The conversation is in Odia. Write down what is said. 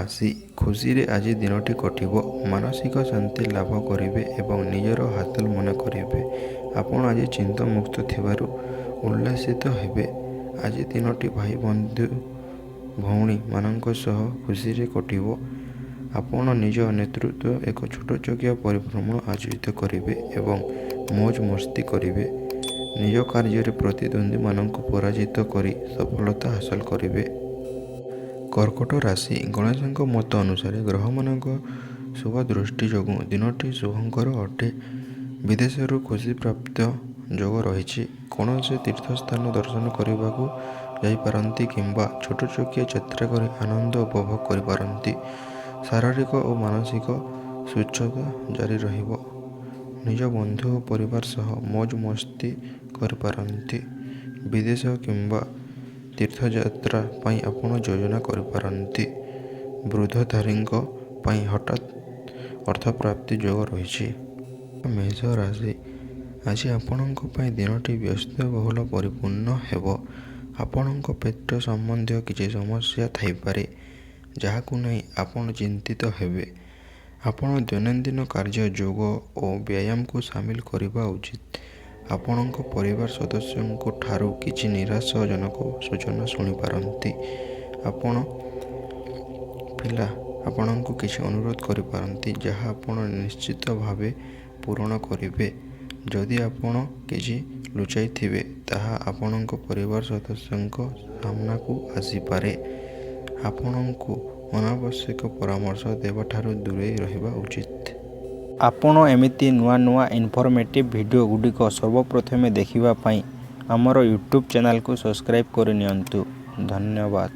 ରାଶି, ଖୁସିରେ ଆଜି ଦିନଟି କଟିବ। ମାନସିକ ଶାନ୍ତି ଲାଭ କରିବେ ଏବଂ ନିଜର ହାସଲ ମନେ କରିବେ। ଆପଣ ଆଜି ଚିନ୍ତାମୁକ୍ତ ଥିବାରୁ ଉଲ୍ଲସିତ ହେବେ। ଆଜି ଦିନଟି ଭାଇ, ବନ୍ଧୁ, ଭଉଣୀ ମାନଙ୍କ ସହ ଖୁସିରେ କଟିବ। ଆପଣ ନିଜ ନେତୃତ୍ୱ ଏକ ଛୋଟ ଚକିଆ ପରିଭ୍ରମଣ ଆୟୋଜିତ କରିବେ ଏବଂ ମୌଜ ମସ୍ତି କରିବେ। ନିଜ କାର୍ଯ୍ୟରେ ପ୍ରତିଦ୍ୱନ୍ଦ୍ୱୀମାନଙ୍କୁ ପରାଜିତ କରି ସଫଳତା ହାସଲ କରିବେ। କର୍କଟ ରାଶି, ଗଣେଶଙ୍କ ମତ ଅନୁସାରେ ଗ୍ରହମାନଙ୍କ ଶୁଭ ଦୃଷ୍ଟି ଯୋଗୁଁ ଦିନଟି ଶୁଭଙ୍କର ଅଟେ। ବିଦେଶରୁ ଖୁସିପ୍ରାପ୍ତ ଯୋଗ ରହିଛି। କୌଣସି ତୀର୍ଥସ୍ଥାନ ଦର୍ଶନ କରିବାକୁ ଯାଇପାରନ୍ତି କିମ୍ବା ଛୋଟ ଚକିଆ ଯାତ୍ରା କରି ଆନନ୍ଦ ଉପଭୋଗ କରିପାରନ୍ତି। ଶାରୀରିକ ଓ ମାନସିକ ସୁସ୍ଥତା ଜାରି ରହିବ। ନିଜ ବନ୍ଧୁ ଓ ପରିବାର ସହ ମୌଜ ମସ୍ତି କରିପାରନ୍ତି। ବିଦେଶ କିମ୍ବା ତୀର୍ଥଯାତ୍ରା ପାଇଁ ଆପଣ ଯୋଜନା କରିପାରନ୍ତି। ବୃତ୍ତଧାରୀଙ୍କ ପାଇଁ ହଠାତ୍ ଅର୍ଥପ୍ରାପ୍ତି ଯୋଗ ରହିଛି। ମେଷ ରାଶି, ଆଜି ଆପଣଙ୍କ ପାଇଁ ଦିନଟି ବ୍ୟସ୍ତବହୁଳ ପରିପୂର୍ଣ୍ଣ ହେବ। ଆପଣଙ୍କ ପେଟ ସମ୍ବନ୍ଧୀୟ କିଛି ସମସ୍ୟା ଥାଇପାରେ, ଯାହାକୁ ନେଇ ଆପଣ ଚିନ୍ତିତ ହେବେ। ଆପଣ ଦୈନନ୍ଦିନ କାର୍ଯ୍ୟ ଯୋଗ ଓ ବ୍ୟାୟାମକୁ ସାମିଲ କରିବା ଉଚିତ। ଆପଣଙ୍କ ପରିବାର ସଦସ୍ୟଙ୍କ ଠାରୁ କିଛି ନିରାଶାଜନକ ସୂଚନା ଶୁଣିପାରନ୍ତି। ଆପଣ ପିଲା ଆପଣଙ୍କୁ କିଛି ଅନୁରୋଧ କରିପାରନ୍ତି, ଯାହା ଆପଣ ନିଶ୍ଚିତ ଭାବେ ପୂରଣ କରିବେ। ଯଦି ଆପଣ କିଛି ଲୁଚାଇଥିବେ, ତାହା ଆପଣଙ୍କ ପରିବାର ସଦସ୍ୟଙ୍କ ସାମ୍ନାକୁ ଆସିପାରେ। ଆପଣଙ୍କୁ ଅନାବଶ୍ୟକ ପରାମର୍ଶ ଦେବା ଠାରୁ ଦୂରେଇ ରହିବା ଉଚିତ। ଆପଣ ଏମିତି ନୂଆ ନୂଆ ଇନଫରମେଟିଭ୍ ଭିଡ଼ିଓ ଗୁଡ଼ିକ ସର୍ବପ୍ରଥମେ ଦେଖିବା ପାଇଁ ଆମର ୟୁଟ୍ୟୁବ୍ ଚ୍ୟାନେଲକୁ ସବସ୍କ୍ରାଇବ୍ କରିନିଅନ୍ତୁ। ଧନ୍ୟବାଦ।